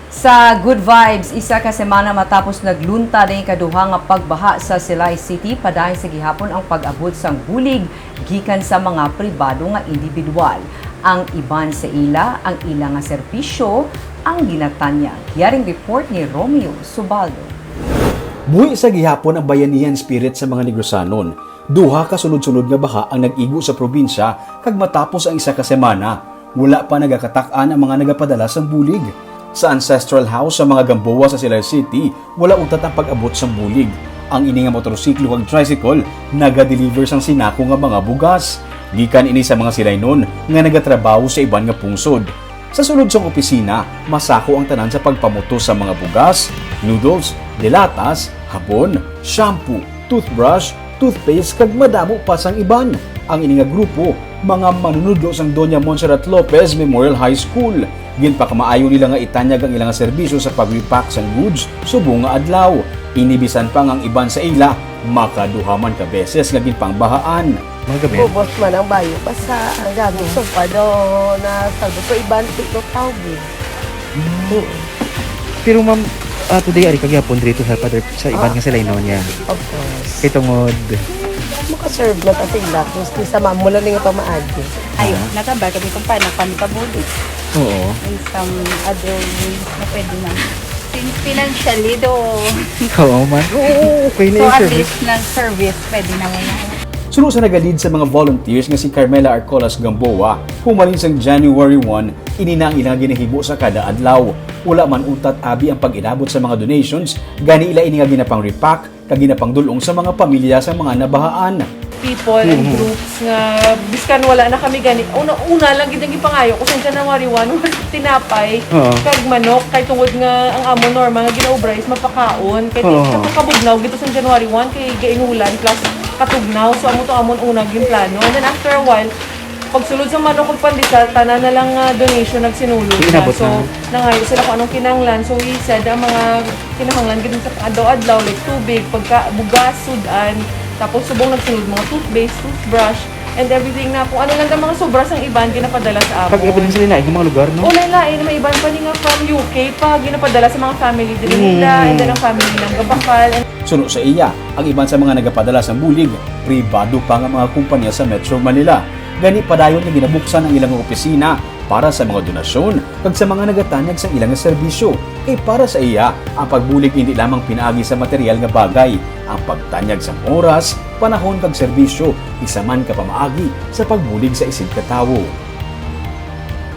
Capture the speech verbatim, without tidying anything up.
Sa Good Vibes, isa ka semana matapos nagluntad ang ikaduha nga pagbaha sa Silay City, padayon sa gihapon ang pag-abot sang bulig gikan sa mga pribado nga individual. Ang iban sa ila, ang ila nga serbisyo ang ginatanyag. Yaring report ni Romeo Subaldo. Buhi sa gihapon ang bayanihan spirit sa mga Negrosanon. Duha ka sunod-sunod nga baha ang nag-igo sa probinsya, kag matapos ang isa ka semana, wala pa nagakatak-an ang mga nagapadala sang bulig. Sa ancestral house sa mga Gamboa sa Silay City, wala untat ang pag-abot sang bulig. Ang ini nga motorsiklo kag tricycle naga-deliver sang sinako nga mga bugas. Gikan ini sa mga Silaynon nga nagatrabaho sa iban nga pungsod. Sa sulod sang opisina, masako ang tanan sa pagpamutos sa mga bugas, noodles, delatas, habon, shampoo, toothbrush, toothpaste, kag madamo pa sang iban. Ang ini nga grupo, mga manunudlo sang Doña Montserrat Lopez Memorial High School. Ginpakamaayo nila nga itanyag ang ila nga serbisyo sa pag-repack sang goods subong nga adlaw. Ini bisan pa nga ang iban sa ila makaduha man ka beses nga ginpangbahaan. Mga gabi. Bubos man ang bayo, basta ang gamit sa pa do na saldo ko iban tito tawgi. Pero ma'am, ah, today ari ka gyapon diri to sa Father sa iban nga Silaynon niya. Of course. Kay tungod. Makaserve na ta sila kung sa mamo lang nga pamaagi. Ay, nagambal kami kung paano kami kabuli. Oo. In some other ways na pwede na. Fin- Financially do. Oo man. Oo, okay So na yung at service. Least ng service, pwede na mo na. Suno sa nagalid sa mga volunteers nga si Carmela Arcolas Gamboa, humalin sang January one, ini na ang ilang ginahimo sa kada adlaw. Wala man untat abi ang pag-inabot sa mga donations, gani ila ini nga ginapang-repack kag ginapangdul-ong sa mga pamilya sa mga nabahaan. People and groups nga biskan wala na kami gani. Una, una lang gid ang gipangayo ko sa January one was tinapay Oo. kag manok kay tungod nga ang amon normal nga ginaobra is mapakaon kay Oo. Katong kabugnaw gito sa January one kay gainulan plus katugnaw, so amo to amon una ginplano, and then after a while pagsulod sa manok ug pandesal, tanan na lang nga donation nagsinulog na. Inabot So, na. nangayo sila kung anong kinahanglan. So, we said ang mga kinahanglan gid sa adlaw-adlaw, like tubig, pagka, bugas, sudan, tapos subong nagsulod mga toothpaste, toothbrush, and everything na kung ano lang ang mga sobra sang iban ginapadala sa amon. Pag iba din sa lain mga lugar, no? O, lain-lain. May iban pa ni nga from U K pa, ginapadala sa mga family din nila, Mm. and then ang family lang gabakal. And Suno sa iya, ang iban sa mga nagapadala sang bulig, pribado pa nga mga kumpanya sa Metro Manila. Gani padayon nga ginabuksan ang ilang opisina para sa mga donasyon kag sa mga nagatanyag sang ilang serbisyo. Kay para sa iya, ang pagbulig indi lamang pinaagi sa material nga bagay. Ang pagtanyag sang oras, panahon kag serbisyo isa man ka pamaagi sa pagbulig sa isigkatawo.